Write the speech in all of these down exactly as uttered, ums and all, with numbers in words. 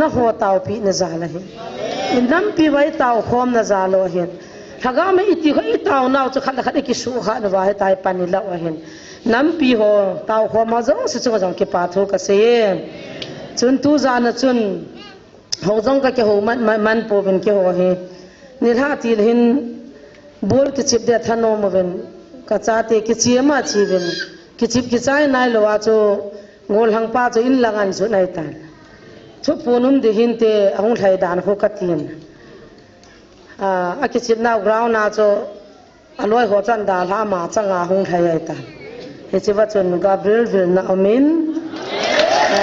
Naho taopeh na jal ahi. Inampi uva itao khom na jal u ahin. Lhagao ma iti ho itao nau chu khat le khat ikisuhhat nauva hitia pan ilah u ahin. Nampi ho tao khom ho jouse chunga jong kipa thu kasei e. Chun tu jan a chun hou jong kakihou man, man, man pouvin keiho hi. Nilhah til hin ball kichep dia thanom uvin. Kachate kichep ma chep uvin. Kichep kichai nailou a chu gollhang pa chu in lang ahin jot ahitan. Thuphon um ding hinte ahung lhai dan khu katin. A, akichep nau ground a chu aloi ho chan dalha ma changa hung lhai ahitan. Hichea chun Gabriel Vilna aumin. A,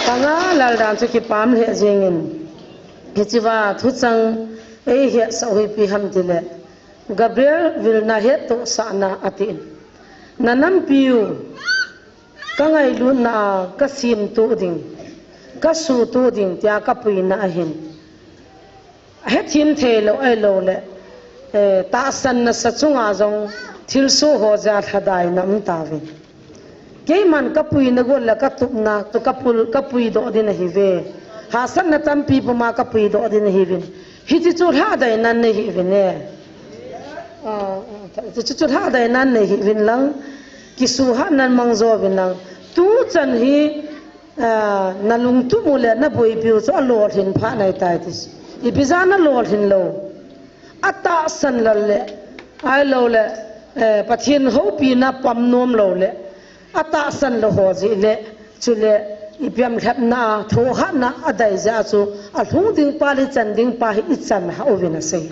kanga lal dan chu kipah lheh jingin. Hichea thuchang eihetsah u hi ipi ham tile. Gabriel Vilna hettohsahna atin. Na nampiu, ka ngailutna a, ka semtoh ding, ka suhtoh ding, tia ka puina ahin. Hethem theilou ahilouleh, eh, tahsan nasa chunga jong thilsoh ho jeh a lhadaina um tauvin. Keiman ka puina got le ka tupna chu ka pul, ka puidoh ding ahiuve. Hahsatna tampi puma ka puidoh ding ahiuvin. Hiche chu lhadaina nei hih uvin e. Ah, ah, hiche chu lhadaina nei hih uvin lang. Kisuhhatna mang jo uvin lang. Tuchan hi, ah, na lungtup u le na boipiu chu alolhin phat nai tai ti. Ipi jeh a na lolhin lou. Atahsan lal le, ahilouleh, eh, Pathen houpina pom nom lou le, atahsan lou ho jeh le, chule, ipi ham lhepna a, thohhatna a dei jeh a chu, alhung ding pa le ichan ding pa hi ichan hah uvin asei.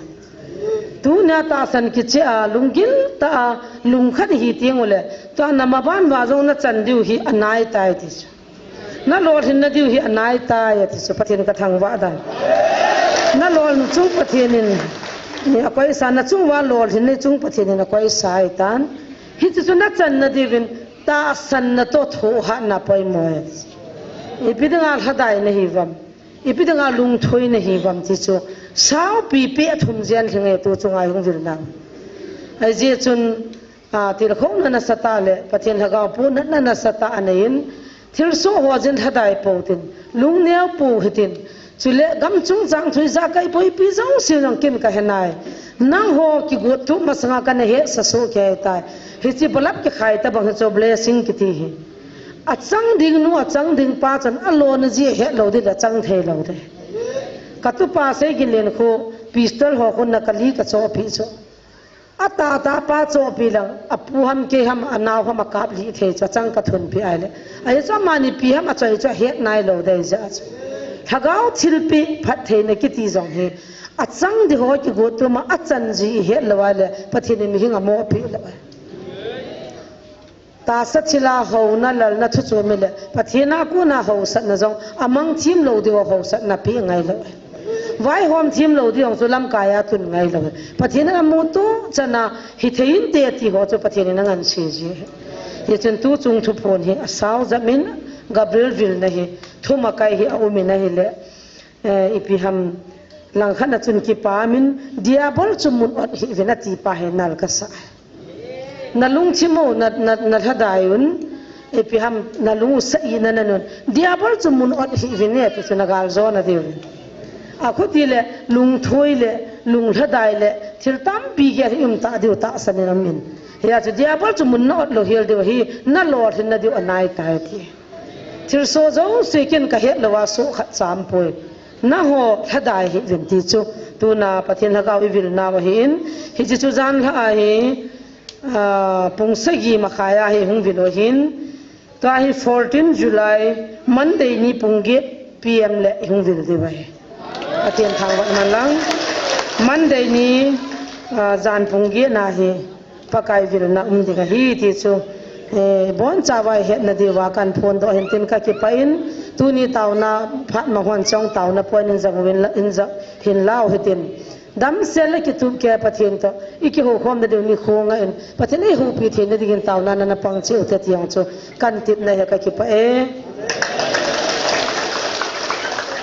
Tunia tahsan kicheh a, lunggil tah a, lungkhat hi teng ule, tua na maban uva jong na chan diu hi anai tai ti chu. Na lolhinna diu hi anai tai, ati chu Pathen ka thangvah dan. Na lolhin chung Pathen in, ni akoisa, na chung uva lolhinna chung Pathen in akoisa ahitan. Hiche chu na channa diuvin, tahsanna toh thohhatna poimo e. Ipi dinga lhadai na hiuvam. Ipi dinga lungthoi na hiuvam ti chu. Saupi peh thum jen lhing e tu chunga hung vil nau. Ahijeh chun, A, tilkhouna nasatah le, Pathen lhagao puhnatna nasatah anei in, thilsoh ho jin lhadai pou tin, lungneo pou hitin, chule gam chungchang thu ijakai pou ipi jong sil jong kin kahe nai. Nangho kigot tup masanga kana hetsah soh kei tai. Hiche bulb kikhai tabang hi chu blessing kiti hi. Achang ding nu, achang ding pa chan alona jeh ahet lou ding le achang thei lou ding. Katupa Seiginlen khu, pistol ho khu na kali kachohpeh chu. Atah tah pa chohpeh lang, apu ham kei ham, anao ham akaplih thei chu, achang kathunpeh ahile. Ahi chu amani ipi ham achoi chu ahet nailou ding jeh a chu. Lhagao thilpeh phattheina kiti jong hi, achang ding ho kigot tup ma, achan ji ihet lou ahile, Pathen in mihem amohpeh lou ahi. Tahsa thilha houna lalna thu chu um le, Pathen a kona hausatna jong, amang thim lou ding ho hausatna peh ngailou. Vaihom thim lou ding ho chu lamkai a tun ngailou. Pathen in amuto chana, hithei inte ti ho chu Pathen in angansei ji. Hichun tu chung thuphon hi asao jep in, Gabriel vilna hi, thumakai hi aum in ahile. Eh, ipi ham langkhat na chun kipa min, Diabol chu mun ot hih uvin ati pa hi nal kasa. Na lungthim u, na, na, na lhadai un, ipi ham na lung u sa i na na nun. Diabol chu mun ot hih uvin e, ti chu na galjona diu. Akhuti le, lungthoi le, lunglhadai le, thil tampi gel hi um ta diu tahsan in aum in. Hia chu Diabol chu mun na ot lou hel diu hi, na lolhinna diu anai tai ti. Thilsoh jouse kin kahet louva soh khat cham poi. Nangho lhadai hih uvin ti chu. Tuna Pathen lhagao ivil nau ahin. Hiche chu janhi a hi, ah, pung sagi makhai a hi hung vil u ahin. Tua hi fourteen July, Monday ni pung get P M le hung vil diu ahi. Pathen thangvah man lang. Monday ni, ah, jan pung get na hi. Pakai vilna um ding ahi ti chu, eh, boncha vai hetna diuva kahin phondoh ahin tin kakipah in, tuni taona phat ma hon chong taona point in jang uvin la, in ja, hin lau hitin. Damsel le kitup kei Pathen toh, ikihoukhomna diu nikho ngah in, Pathen in eihoupi theina dingin taona nana pang cheh u te ti jong chu, kahin tipna ahi kakipah e.